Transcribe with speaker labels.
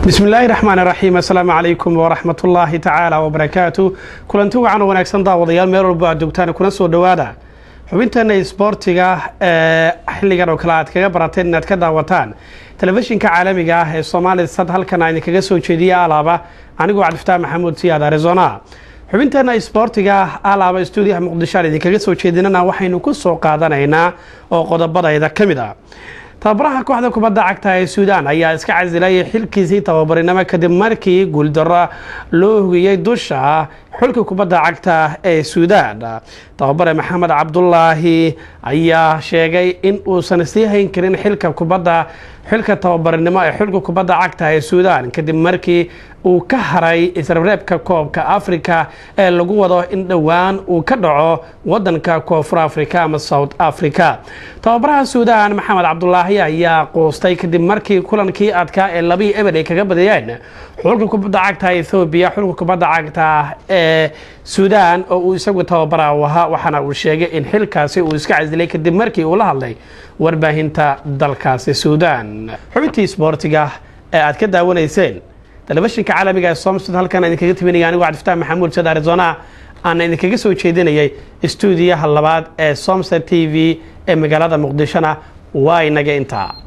Speaker 1: Bismillaahi raxmaan raxiim. Assalaamu calaykum waraxmatullaahi tacaala wabarakaatu. Kulanti wacan oo wanaagsan, daawadayaal, meel walba aad joogtaan, kuna soo dhowaada xubinteena isboortiga ee xilligan oo kale aad kaga barateen inaad ka daawataan telefishinka caalamiga ah ee Soomaali Sad. Halkan aan idinkaga soo jeediya alaaba anigoo Cabdifataax Maxamuud Siyaad Arizona. Xubinteena isboortiga alaaba stuudiyaha Muqdisho aan idinkaga soo jeedinana waxaynu ku soo qaadanaynaa oo qodobadayda ka mid ah: tababaraha kooxda kubadda cagta ee Suudaan ayaa iska casilay xilkiisii tababarinimo kadib markii guuldaro loo hugiyey dusha xulka kubadda cagta ee Suudaan. Tababare Maxamed Cabdulaahi ayaa sheegay in uusan sii hayn karin xilka kubadda, xilka tababarinimo ee xulka kubadda cagta ee Suudaan, kadib markii uu ka haray isreebreebka koobka Africa ee lagu wado in dhowaan uu ka dhaco wadanka Koonfur Africa ama South Africa. Tababaraha Suudaan Maxamed Cabdulaahi ayaa quustay kadib markii kulankii adkaa ee 2-0 ay kaga badiyeen xulka kubadda cagta Ethoobiya xulka kubadda cagta ee Suudaan oo uu isagu tababara u ahaa, waxaana uu sheegay in xilkaasi uu iska casilay kadib markii uu la hadlay warbaahinta dalkaasi Suudaan. Xubintii isboortiga ee aad ka daawanayseen telefishinka caalamiga ee Somsud, halkan idinkaga timinaya anigu Cabdifataax Maxamuud Sad Arizona, aana idinkaga soo jeedinayay stuudiyaha labaad ee Somsad TV ee magaalada Muqdishona, waa inaga intaa.